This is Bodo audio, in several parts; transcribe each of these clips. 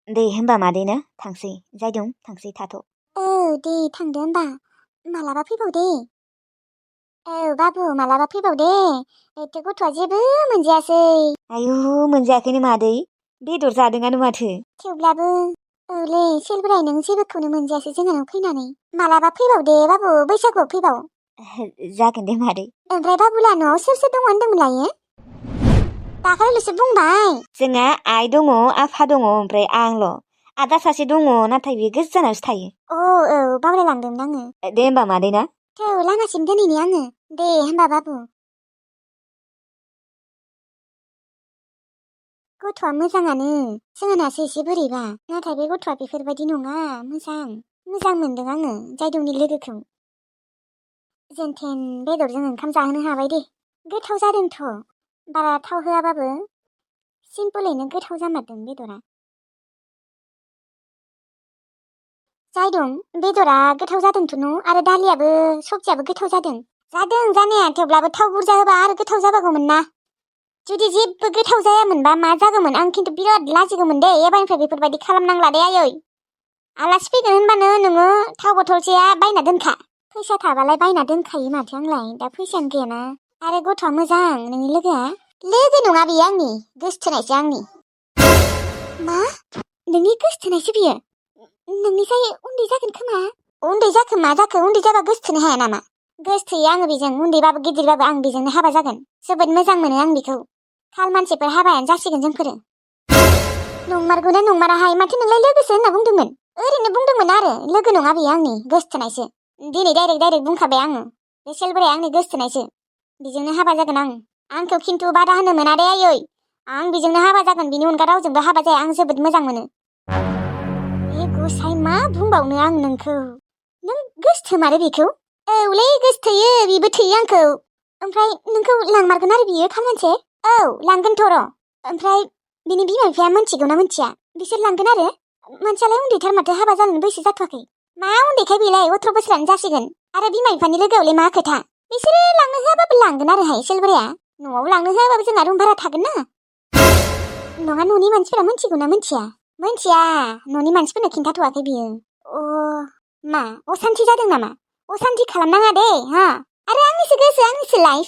दे होमबा मादैनो थांसै जाय दं थांसै थाथ'। दे थांदो होमबा मालाबा फैबाव दे। बाबु मालाबा फैबाव दे। एथ' गथ'आ जेबो मोनजायासै। आयु मोनजायाखैनो मादै बेदर जादोंआनो माथो। थेवब्लाबो औलै सेलब्राय नों जेबोखौनो मोनजायासै जोंहानाव फैनानै। मालाबा फैबाव दे बाबु बैसागुआव फैबाव। जागोन दे मादै। ओमफ्राय बाबुला न'आव सोर सोर दङ होनदोंमोनलायो? दाखालिल'सो बुंबाय। जोंहा आइ दङ आफा दङ ओमफ्राय आंल'। आदा सासे दङ नाथाय बे गोजानावसो थायो। बावलायलांदोंमोन आङो। दे होमबा मादै ना। थौ लामासिम दोनैनि आङो। दे होमबा बाबु। गथ'आ मोजाङानो जोंहानासो एसे बोरैबा नाथाय बे गथ'आ बेफोरबायदि नङा मोजां मोनदों आङो जायदौनि लोगोखौ। जेनथेन बेदरजों ओंखाम जाहोनो हाबाय दे। गोथाव जादोंथ' बारा थाव होआबाबो सिम्पोलैनो गोथाव जामारदों बेदरा। जाय दं बेदरा गोथाव जादोंथ' न' आरो दालियाबो सबजियाबो गोथाव जादों जानाया थेवब्लाबो थाव बुरजा होबा आरो गोथाव जाबावगौमोन ना। जुदि जेबो गोथाव जायामोनबा मा जागौमोन आं खिन्थु बिराद लाजिगौमोन दे एबारनिफ्राय बेफोरबायदि खालामनांला दे आयै। आलासि फैगोन होनबानो नोङो थाव बथलसेया बायना दोनखा। फैसा थाबालाय बायना दोनखायो माथो आंलाय दा फैसायानो गैयाना। आरो गथ'आ मोजां नोंनि लोगोआ। लोगो नङा बियो आंनि गोसथोनायसो आंनि। मा नोंनि गोसथोनायसो बियो? नोंनिफ्राय उन्दै जागोन खोमा। उन्दै जाखो मा जाखो उन्दै जाबा गोसथोनो हाया नामा? गोसथोयो आङो बेजों उन्दैबाबो गिदिरबाबो आं बेजोंनो हाबा जागोन। जोबोद मोजां मोनो आं बेखौ। खाल मानसिफोर हाबायानो जासिगोन जोंफोरो। नंमारगौना नंमाराहाय माथो नोंलाय लोगोसो होनना बुंदोंमोन। ओरैनो बुंदोंमोन आरो लोगो नङा बेयो आंनि गोसथोनायसो। दिनै डाइरेक्ट बुंखाबाय आङो बे सेलबराया आंनि गोसथोनायसो। बेजोंनो हाबा जागोन आं। आंखौ खिन्थु बादा होनो मोना दे आयै। आं बेजोंनो हाबा जागोन बिनि अनगा रावजोंबो हाबा जाया आं जोबोद मोजां मोनो। गसाइ मा बुंबावनो आं नोंखौ। नों गोसथोमारो बेखौ? औलै गोसथोयो बेबो थोयो आंखौ। ओमफ्राय नोंखौ लांमारगोन आरो बियो खालमानसे? औ लांगोनथ' र'। ओमफ्राय बिनि बिमा बिफाया मिन्थिगौना मिन्थिया? बिसोर लांगोन आरो? मानसियालाय उन्दैथार माथो हाबा जानो बैसो जाथ'वाखै। मा उन्दैखाय बेलाय 18 बोसोरानो जासिगोन। आरो बिमा बिफानि लोगोआवलाय मा खोथा? बिसोरो लांनो होआबाबो लांगोन आरोहाय सेलबराया। न'आव लांनो होआबाबो जोंहा रुम भारा थागोन ना। नङा न'नि मानसिफोरा मिन्थिगौना मिन्थिया? मिन्थिया न'नि मानसिफोरनो खिन्थाथ'वाखै बियो। मा असान्थि जादों नामा? असान्थि खालामनाङा दे हा। आरो आंनिसो गोसो आंनिसो लाइफ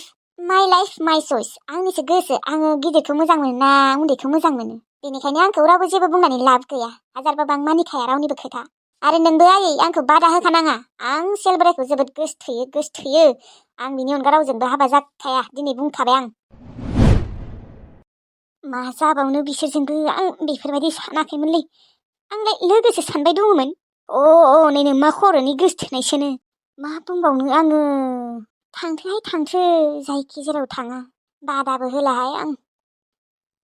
माइ चइस आंनिसो गोसो आङो गिदिरखौ मोजां मोनो ना उन्दैखौ मोजां मोनो। बेनिखायनो आंखौ रावबो जेबो बुंनानै लाब गैया। हाजारबाबो आं मानिखाया रावनिबो खोथा। आरो नोंबो आयै आंखौ बादा होखानाङा। आं सेलबरायखौ जोबोद गोसथोयो। आं बिनि अनगा रावजोंबो हाबा जाखाया दिनै बुंखाबाय आं। मा जाबावनो बिसोरजोंबो आं बेफोरबायदि सानाखैमोनलै। आंलाय लोगोसो सानबाय दङमोन। नैनो मा खर'नि गोसथोनायसोनो। मा बुंबावनो आङो। थांथो जायखि जेराव थाङा। बादाबो होलाहाय आं।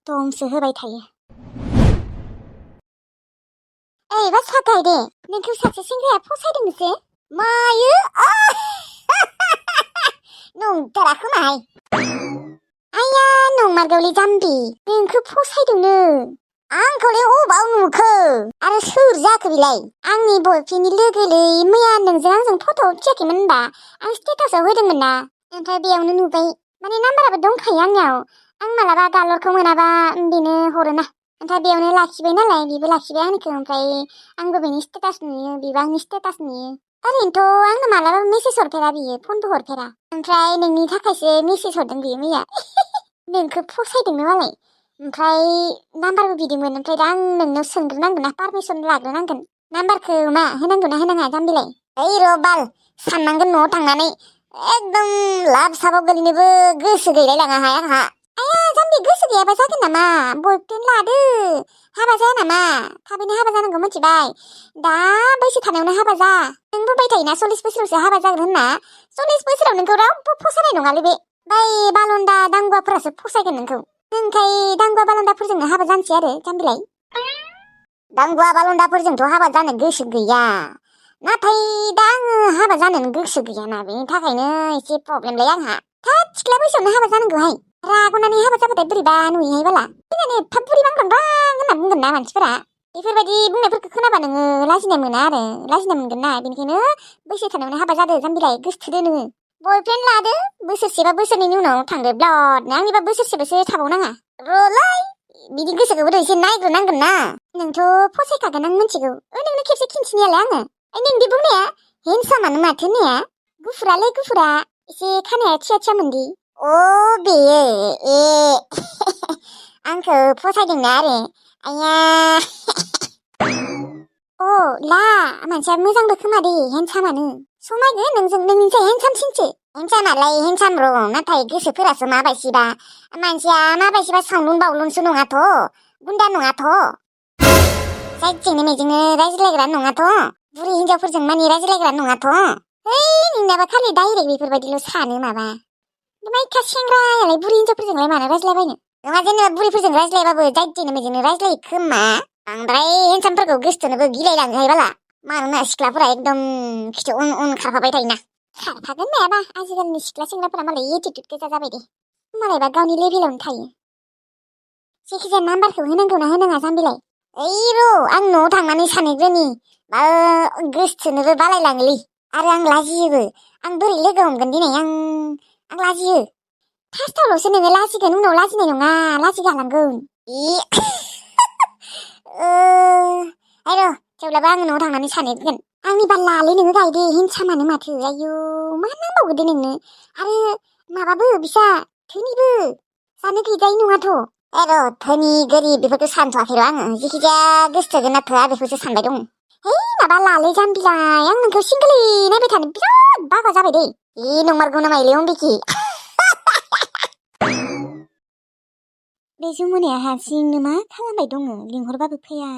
दमसो होबाय थायो। बा साथाय दे नोंखौ सासे सेंग्राया फसायदोंसो। मायो नंथारा खोमाहाय। आया नंमारगौलै जाम्बि नोंखौ फसायदोंनो। आंखौलाय अबाव नुखो आरो सोर जाखो बेलाय? आंनि बयफ्रेन्डनि लोगोलै मैया नोंजों आंजों फट' उथियाखैमोन होनबा आं स्टेटासआव होदोंमोन ना। ओमफ्राय बेयावनो नुबाय माने नाम्बाराबो दंखायो आंनियाव। आं मालाबा गालरखौ मोनाबा बेनो हरोना। ओमफ्राय बेयावनो लाखिबाय नालाय बेबो लाखिबाय आंनिखौ। ओमफ्राय आंबो बेनि स्टेटास नुयो बेबो आंनि स्टेटास नुयो। ओरैनोथ' आंनो मालाबा मेसेज हरफेरा बियो फनबो हरफेरा। ओमफ्राय नोंनि थाखायसो मेसेज हरदों बियो मैया। नोंखौ फसायदोंनो मालाय। ओमफ्राय नाम्बारबो बिदोंमोन। ओमफ्राय दा आं नोंनाव सोंग्रोनांगोन ना पारमिसन लाग्रोनांगोन। नाम्बारखौ मा होनांगौ ना होनाङा जाम्बिलाय? ओइ र' बाल साननांगोन न'आव थांनानै। एकदम लाभ साबाव गोलैनोबो गोसो गैलाय लाङाहाय आंहा। आया जाम्बि गोसो गैयाबा जागोन नामा? बयफ्रेन्ड लादो। हाबा जाया नामा? थाबैनो हाबा जानांगौ मिथिबाय। दा बैसो थानायावनो हाबा जा। नों बुंबाय थायोना 40 बोसोरावसो हाबा जागोन होनना। 40 बोसोराव नोंखौ रावबो फसायनाय नङालै बे। बै बालन्दा दांगुवाफोरासो फसायगोन नोंखौ। नोंखाय दांगुवा बालन्दाफोरजोंनो हाबा जानोसै आरो जाम्बिलाय। दांगुवा बालन्दाफोरजोंथ' हाबा जानो गोसो गैया। नाथाय दा आङो हाबा जानोनो गोसो गैयाना बेनि थाखायनो एसे प्रब्लेमलै आंहा। थाब सिख्ला बैसोआवनो हाबा जानांगौहाय। राग'नानै हाबा जाबाथाय बोरैबा नुयोहाय बाला। फैनानै एफा बुरि बांग्रां होनना बुंगोन ना मानसिफोरा। बेफोरबायदि बुंनायफोरखौ खोनाबा नोङो लाजिनाय मोना आरो लाजिनाय मोनगोन ना। बेनिखायनो बैसो थानायावनो हाबा जादो जाम्बिलाय गोसथोदो नोङो। बयफ्रेन्ड लादो बोसोरसे बा बोसोरनैनि उनाव थांदो ब्लदनो। आंनिबा बोसोरसेल'सो थाबावनाङा। र'लाय बिदि गोसोखौबोथ' एसे नायग्रोनांगोन ना। नोंथ' फसायखागोन आं मिथिगौ। नोंनो खेबसे खिन्थिनायालाय आङो। नोंदि बुंनाया हेन्डसामानो माथो होननाया। गुफुरालाय गुफुरा एसे खानाया थिया थिया मोनदि। बेयो आंखौ फसायदोंना आरो आया ला मानसिया मोजांबो खोमा दे हेन्डसामानो। समायगोन नोंजों नोंनिफ्राय हेन्डसामसिनसो। हेन्डसामालाय हेन्डसाम र' नाथाय गोसोफोरासो माबायसिबा। मानसिया माबायसिबा सावलुन बावलुनसो नङाथ' गुन्दा नङाथ'। जायजोंनो मेजोंनो रायज्लायग्रा नङाथ'। बुरि हिनजावफोरजों मानि रायज्लायग्रा नङाथ'। नोंनाबा खालि डाइरेक्ट बेफोरबायदिल' सानो माबा। माइखा सेंग्रायालाय बुरि हिनजावफोरजोंलाय मानो रायज्लायबायनो। नङा जेनेबा बुरिफोरजों रायज्लायबाबो जायजोंनो मेजोंनो रायज्लायो खोमा। बांद्राय हेन्डसामफोरखौ गोसोथोनोबो गिलायलाङोहाय बाला। मानोना सिख्लाफोरा एकदम खिथु उन उन खारफाबाय थायोना। खारफागोन मायाबा आजिखालिनि सिख्ला सेंग्राफोरा मालाय एटिट्युड गोजा जाबाय दे। मालायबा गावनि लेभेलावनो थायो। जायखिजाया नाम्बारखौ होनांगौना होनाङा जाम्बिलाय। आं न'आव थांनानै सानैग्रोनि मा गोसोथोनोबो बालायलाङोलै आरो आं लाजियोबो। आं बोरै लोगो हमगोन दिनै आं लाजियो। फार्स्टआवल'सो नोङो लाजिगोन उनाव लाजिनाय नङा लाजिगालांगोन। थेवब्लाबो आङो न'आव थांनानै सानैगोन। आंनि बाल्लालै नोङो गायदे हेन्डसामानो माथो। आयौ मा नांबावगो दे नोंनो। आरो माबाबो बिसा धोनिबो जानो गैजायै नङाथ'। धोनि गोरिब बेफोरखौ सानथ'वाखैर' आङो। जेखिजाया गोसोथोगोन ना थोआ बेखौसो सानबाय दं। माबा लालै जाम्बिलाय आं नोंखौ सिंगोलै नायबाय थानो बिराद बागा जाबाय दे। नंमारगौ नामालै अम्बिखि। बे जमुनाया हारसिंनो मा खालामबाय दङ लिंहरबाबो फैया।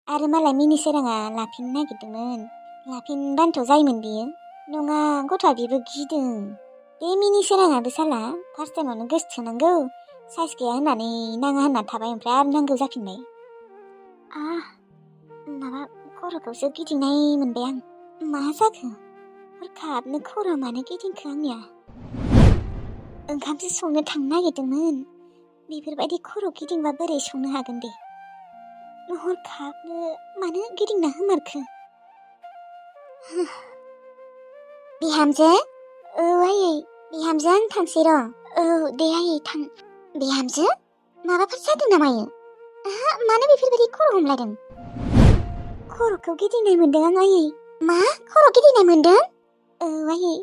आरो मालाय मिनि सोराङा लाफिननो नागिरदोंमोन। लाफिनबानोथ' जायोमोन बियो। नङा गथ'आ बेबो गिदों। बे मिनि सोराङाबो साला फार्स्ट टाइमावनो गोसोथोनांगौ साइस गैया होननानै नाङा होनना थाबाय ओमफ्राय आरो नांगौ जाफिनबाय। माबा खर'खौसो गिदिंनाय मोनबाय आं। मा जाखो हरखाबनो खर' मानो गिदिंखो आंनिया। ओंखामसो संनो थांनो नागिरदोंमोन। बेफोरबायदि खर' गिदिंबा बोरै संनो हागोन दे। हरखाबनो मानो गिदिंना होमारखो। बिहामजो आयै बिहामजो आं थांसै र'। दे आयै थां। बिहामजो माबाफोर जादों नामायो? मानो बेफोरबायदि खर' हमलायदों? खर'खौ गिदिंनाय मोनदों आं आयै। मा खर' गिदिंनाय मोनदों? आयै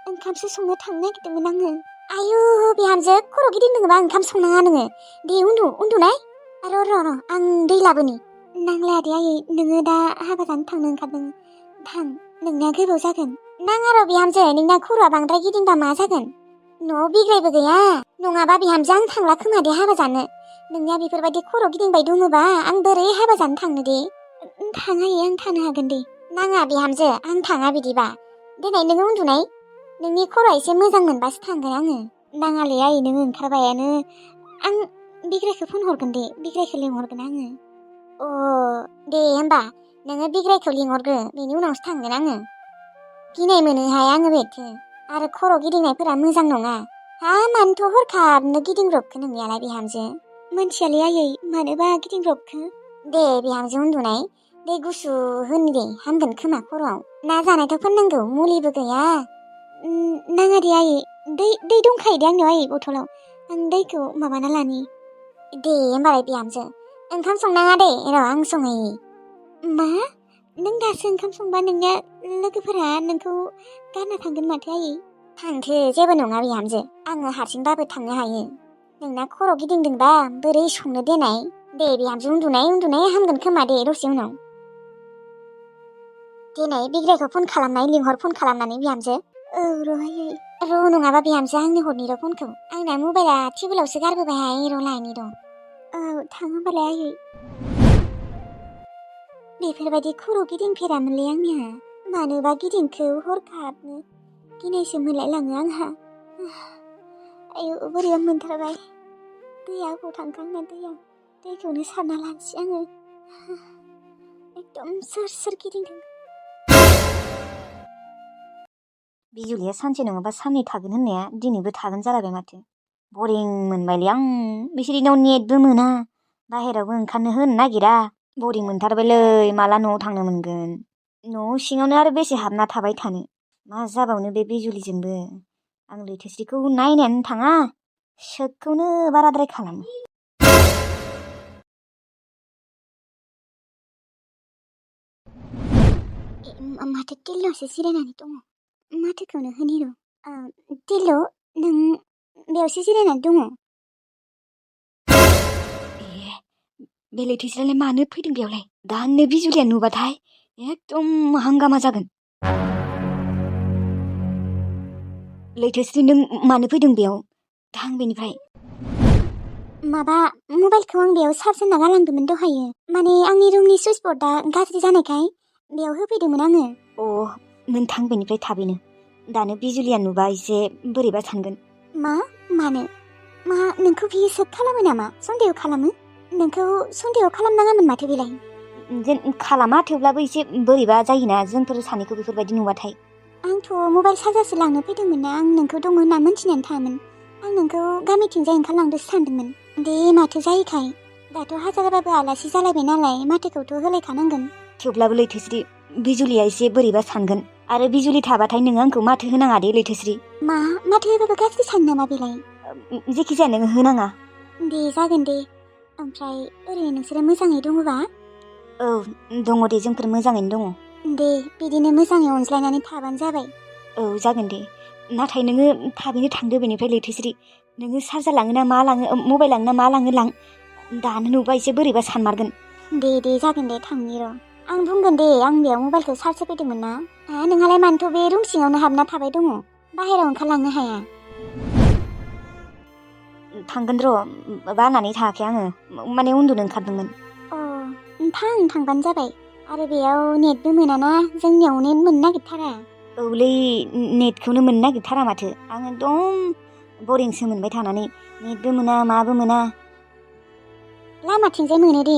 ओंखामसो संनो थांनो नागिरदोंमोन आङो। आयु बिहामजो खर' गिदिंदोंबा ओंखाम संनाङा नोङो। दे उन्दुनाय। र' आं दै लाबोनि। नांला दे आयै नोङो दा हाबा जानो थांनो ओंखारदों। थां नोंनिया गोबाव जागोन। नाङा र' बिहामजो नोंना खर'आ बांद्राय गिदिंबा मा जागोन? न'आव बिग्रायबो गैया। नङाबा बिहामजो आं थांला खोमा दे हाबा जानो। नोंनिया बेफोरबायदि खर' गिदिंबाय दङबा आं बोरै हाबा जानो थांनो दे। थां आयै आं थानो हागोन दे। नाङा बिहामजो आं थाङा बिदिबा। दिनै नोङो उन्दुनाय। नोंनि खर'आ एसे मोजां मोनबासो थांगोन आङो। नाङालै आयै नोङो ओंखारबायानो। आं बिग्रायखौ फन हरगोन दे। बिग्रायखौ लिंहरगोन आङो। दे होमबा नोङो बिग्रायखौ लिंहरग्रो बेनि उनावसो थांगोन आङो। गिनाय मोनोहाय आङो बेथो आरो खर' गिदिंनायफोरा मोजां नङा। मानोथ' हरखाबनो गिदिंब्रबखो नोंनियालाय बिहामजो? मोनथियालै आयै मानोबा गिदिंब्रबखो। दे बिहामजो उन्दुनाय दै गुसु होनि दे हामगोन खोमा खर'आव। ना जानायथ' फोननांगौ मुलिबो गैया। नाङा दे आयै दै दंखायो दे आंनियाव आयै बथलाव। आं दैखौ माबाना लानि। दे होमबालाय बिहामजो ओंखाम संनाङा दे र' आं संहैनि। मा नों दासो ओंखाम संबा नोंनिया लोगोफोरा नोंखौ गारना थांगोन माथो आयै। थांथो जेबो नङा बिहामजो आङो हारसिंबाबो थांनो हायो। नोंना खर' गिदिंदोंबा बोरै संनो देनाय। दे बिहामजो उन्दुनाय हामगोन खोमा दे दसे उनाव। दिनै बिग्रायखौ फन खालामनाय लिंहर फन खालामनानै बिहामजो। र' आयै र' नङाबा बिहामजो आंनो हरनि र' फनखौ। आंना मबाइला टेबोलावसो गारबोबायहाय र' लायनि र'। थां होमबालाय आयै। बेफोरबायदि खर' गिदिंफेरामोनलै आंनिया। मानोबा गिदिंखो हरखाबनो गिनायसो मोनलायलाङो आंहा। आयु बोरैबा मोनथारबाय। दैया अबाव थांखो आंना दैखौनो सारना लानोसै आङो। एकदम सोर गिदिंदों। बिजुलिया सानसे नङाबा साननै थागोन होननाया दिनैबो थागोन जालायबाय माथो। बरिं मोनबायलै आं। बिसोरनाव नेटबो मोना बाहेरावबो ओंखारनो होनो नागिरा। बरिं मोनथारबायलै माला न'आव थांनो मोनगोन। न' सिङावनो आरो बेसे हाबना थाबाय थानो। मा जाबावनो बे बिजुलिजोंबो। आं लैथोस्रिखौ नायनायानो थाङा सोबखौनो बाराद्राय खालामो। माथो टिल्ल'सो जिरायनानै दङ। माथोखौनो होनि र'। टिल्ल' नों बेयावसो जिरायनानै दङ? ए बे लैथोस्रियालाय मानो फैदों बेयावलाय? दानो बिजुलिया नुबाथाय एकदम हांगामा जागोन। लैथोस्रि नों मानो फैदों बेयाव? थां बेनिफ्राय। माबा मबाइलखौ आं बेयाव चार्ज होना गालांदोंमोन दहायो। माने आंनि रुमनि सुइच बर्डआ गाज्रि जानायखाय बेयाव होफैदोंमोन आङो। नों थां बेनिफ्राय थाबैनो। दानो बिजुलिया नुबा एसे बोरैबा सानगोन। मानो? मा नोंखौ बियो सोब खालामो नामा? सन्देह खालामो? नोंखौ सन्देह खालामनाङामोन माथो बेलाय? जेन खालामा, थेवब्लाबो एसे बोरैबा जायोना जोंफोर सानैखौ बेफोरबायदि नुबाथाय। आंथ' मबाइल चार्जारसो लांनो फैदोंमोन ना। आं नोंखौ दङ होनना मोनथिनानै थाङामोन। आं नोंखौ गामिथिंजाय ओंखारलांदोसो सानदोंमोन। दे माथो जायोखाय? दाथ' हाजारबाबो आलासि जालायबाय नालाय माथोखौथ' होलायखानांगोन। थेवब्लाबो लैथोस्रि, बिजुलिया एसे बोरैबा सानगोन। आरो बिजुलि थाबाथाय नों आंखौ माथो होनाङा दे लैथोस्रि। माथो होबाबो गाज्रि सानो नामा बेलाय? जेखिजाया नोङो होनाङा। दे जागोन दे। ओमफ्राय ओरैनो नोंसोरो मोजाङै दङबा? औ दङ दे, जोंफोर मोजाङैनो दङ। दे बिदिनो मोजाङै अनज्लायनानै थाबानो जाबाय। औ जागोन दे। नाथाय नोङो थाबैनो थांदो बेनिफ्राय लैथोस्रि। नोङो चार्जार लाङो ना मा लाङो, मबाइल लाङो ना मा लाङो लां। दानो नुबा एसे बोरैबा सानमारगोन। दे जागोन दे, थांनि र'। आं बुंगोन दे, आं बेयाव मबाइलखौ चार्ज होफैदोंमोन ना। नोंहालाय मानोथ' बे रुम सिङावनो हाबना थाबाय दङ? बाहेरायाव ओंखारलांनो हाया? थांगोन र', बानानै थायाखै आङो, माने उन्दुनो ओंखारदोंमोन। थांबानो जाबाय। आरो बेयाव नेटबो मोनाना, जोंनियाव नेट मोननो नागिरथारा। औलै, नेटखौनो मोननो नागिरथारा माथो। आं एकदम बरिंसो मोनबाय थानानै, नेटबो मोना माबो मोना। लामाथिंजाय मोनो दे,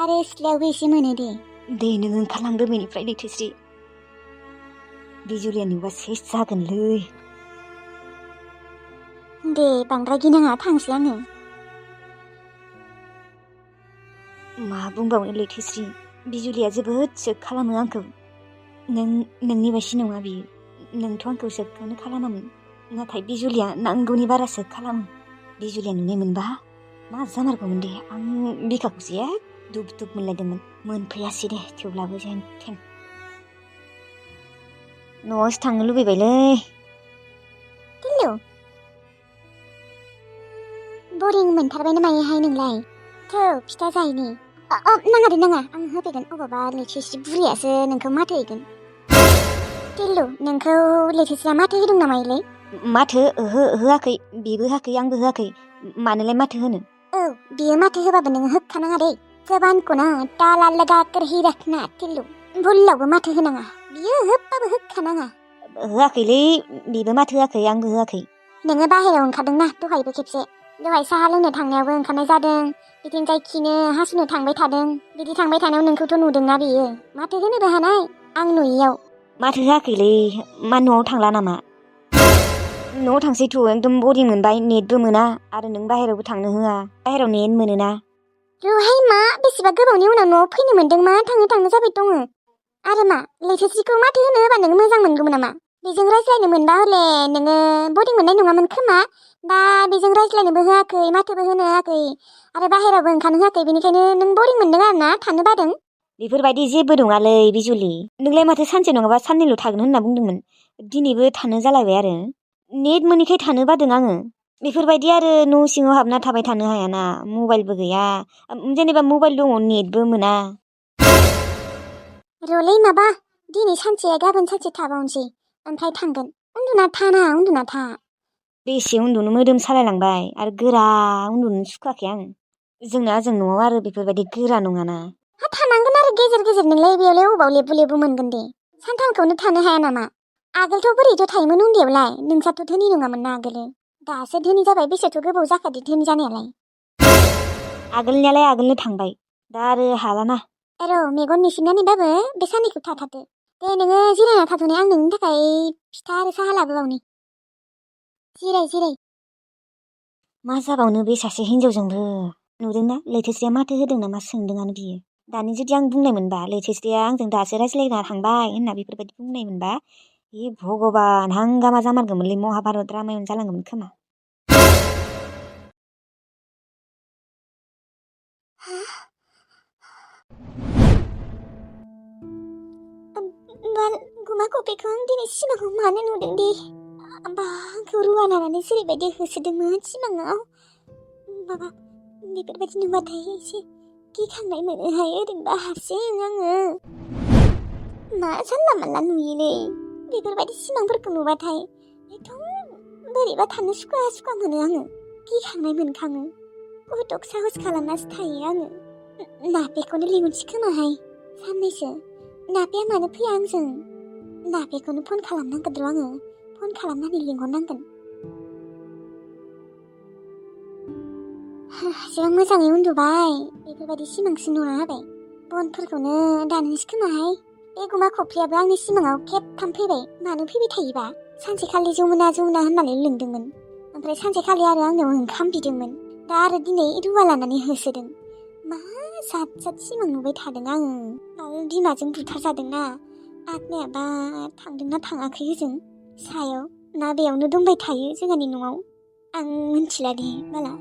आरो सिथ्लायावबो एसे मोनो दे। दे नों ओंखारलांदो बेनिफ्राय लैथोस्रि। बिजुलिया नुबा सेस जागोनलै। दे बांद्राय गिनाङा, थांसै आङो। मा बुंबावनो लैथोस्रि, बिजुलिया जोबोद सोग खालामो आंखौ। नोंनि बायदि नङा बियो। नोंथ' आंखौ सोगखौनो खालामामोन, नाथाय बिजुलिया नांगौनि बारा सोग खालामो। बिजुलिया नुनाय मोनबा मा जामारगौमोन दे। आं बिखाखौसो दुब दुब मोनलायदोंमोन। मोनफैयासै दे, थेवब्लाबो जेन थेन। न'आवसो थांनो लुबैबायलै। टिल्लु, बरिं मोनथारबाय ना मायोहाय नोंलाय? थौ फिथा जाहैनि। नाङा दे नाङा, आं होफैगोन। अबावबा लैथोस्रि बुरियासो नोंखौ माथो हैगोन। टिल्लु, नोंखौ लैथोस्रिया माथो होदों नामा इलाय? माथो ओहो होआखै, बेबो होआखै आंबो होआखै। मानोलाय माथो होनो? बियो माथो होबाबो नोङो होबखानाङा दे। जबानखौ ना ताला लगा कर ही रखना टिल्लु। भुलावबो माथो होनाङा, बियो होबबाबो होबखानाङा। होआखैलै, बेबो माथो होआखै आंबो होआखै। नोङो बाहेरायाव ओंखारदोंना दहायबो खेबसे। दहाय साहा लोंनो थांनायावबो ओंखारनाय जादों, बिथिंजाय खिनो हासुनो थांबाय थादों। बिदि थांबाय थानायाव नोंखौथ' नुदोंना बियो। माथो होनोबो हानाय आं नुयियाव। माथो होआखैलै, मा न'आव थांला नामा? न'आव थांसैथ', एकदम बरिं मोनबाय, नेटबो मोना। आरो नों बाहेरायावबो थांनो होआ, बाहेरायाव नेट मोनोना। रहाय मा बेसेबा गोबावनि उनाव न'आव फैनो मोन्दों, मा थाङो जाबाय दङ। आरो मा लैथोस्रिखौ माथो होनो होबा नोङो मोजां मोनगौमोन नामा? बेजों रायज्लायनो मोनबा हले नोङो बरिं मोननाय नङामोन खोमा। दा बेजों रायज्लायनोबो होआखै, माथोबो होनो होआखै, आरो बाहेरायावबो ओंखारनो होआखै। बेनिखायनो नों बरिं मोनदों आरो ना, थानो बादों। बेफोरबायदि जेबो नङालै बिजुलि। नोंलाय माथो सानसे नङाबा साननैल' थागोन होनना बुंदोंमोन। दिनैबो थानो जालायबाय आरो। नेट मोनैखाय थानो बादों आङो। बेफोरबायदि आरो न' सिङाव हाबना थाबाय थानो हायाना, मबाइलबो गैया। जेनेबा मबाइल दङ, नेटबो मोना। रलै माबा, दिनै सानसे गाबोन सानसे थाबावनोसै, ओमफ्राय थांगोन। उन्दुना था। बेसे उन्दुनो, मोदोम सालायलांबाय, आरो गोरा उन्दुनो सुखुवाखै आं। जों न'आव आरो बेफोरबायदि गोरा नङाना। थानांगोन आरो गेजेर गेजेर, नोंलाय बेयावलाय अबाव लेबु लेबु मोनगोन दे। सानथामखौनो थानो हाया नामा? आगोलथ' बोरैथ' थायोमोन उन्दैयावलाय? नोंसाथ' धोनि नङामोन ना आगोलो। दासो धोनि जाबाय, बेसेथ' गोबाव जाखादो धोनि जानायालाय। आगोलनियालाय आगोलनो थांबाय, दा आरो हालाना। मेगन मिसिनानैबाबो बे साननैखौ थाथारदो। दे नोङो जिरायना थाथ'नाय, आं नोंनि थाखाय फिथा आरो साहा लाबोबावनि। जिराय। मा जाबावनो बे सासे हिनजावजोंबो। नुदोंना, लैथोस्रिया माथो होदों नामा सोंदोंआनो बियो। दानि जुदि आं बुंनाय मोनबा, लैथोस्रिया आंजों दासो रायज्लायना थांबाय होनना बेफोरबायदि बुंनाय मोनबा, भगबान हांगामा जामारगौमोनलै, महाभारत रामायण जालांगौमोन खोमा। बेखौ आं दिनै सिमाङाव मानो नुदों दे बा आंखौ रुवा लानानै जेरैबायदि होसोदोंमोन सिमाङाव माबा बेफोरबायदि नुबाथाय एसे गिखांनाय मोनोहाय ओरैनोबा हारसिं आङो मा जानला मानला नुयोलै बेफोरबायदि सिमांफोरखौ नुबाथाय एकदम बोरैबा थानो सुखुवा मोनो आङो गिखांनाय मोनखाङो बहुद साहस खालामनासो थायो आङो नाफेखौनो लिंहरसै खोमाहाय साननैसो नाफेया मानो फैया आंजों नाफेखौनो फन खालामनांगोन र' आङो फन खालामनानै लिंहरनांगोन जों मोजाङै उन्दुबाय बेफोरबायदि सिमांसो नुना होबाय बनफोरखौनो दाननोसै खोमाहाय बे गुमा खफ्रियाबो आंनि सिमाङाव खेबथाम फैबाय मानो फैबाय थायोबा सानसेखालि जमुना होननानै लिंदोंमोन ओमफ्राय सानसेखालि आरो आंनाव ओंखाम बिदोंमोन दा आरो दिनै रुवा लानानै होसोदों मा जात सिमां नुबाय थादों आङो माबा बिमाजों बुथारजादोंना आत्मायाबा थांदोंना थाङाखै होजों सायाव ना बेयावनो दंबाय थायो जोंहानि न'आव आं मिन्थिला दे माला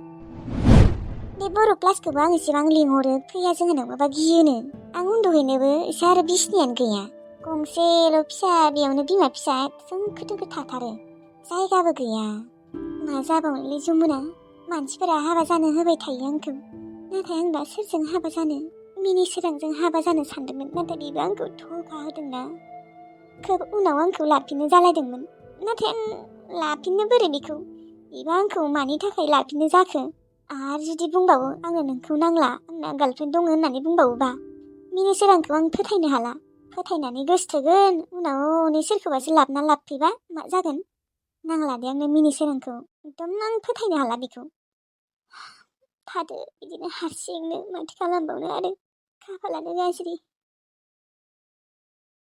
बे बर' क्लासखौबो आं एसेबां लिंहरो फैया जोंहानाव माबा गियोनो आं उन्दुहैनोबो एसे आरो बिसिनायानो गैया गंसेल' फिसा बेयावनो बिमा फिसा जोंखो थाथारो जायगाबो गैया मा जाबावनोलै जमुना मानसिफोरा हाबा जानो होबाय थायो आंखौ नाथाय आं दा सोरजों हाबा जानो मिनि सोरांजों हाबा जानो सानदोंमोन नाथाय बेबो आंखौ धोखा होदोंना खोब उनाव आंखौ लाफिननो जालायदोंमोन नाथाय आं लाफिननो बोरै बेखौ बेबो आंखौ मानि थाखाय लाफिननो जाखो आरो जुदि बुंबावो आंनो नोंखौ नांला आंना गार्लफ्रेन्ड दङ होननानै बुंबावोबा मिनि सोरांखौ आं फोथायनो हाला फोथायनानै गोसथोगोन उनाव नै सोरखौबासो लाबोना लाबोफैबा मा जागोन नांला दे आंनो मिनि सोरांखौ एकदम आं फोथायनो हाला बेखौ थादो बिदिनो हारसिंनो माथो खालामबावनो आरो खाफालानो गाज्रि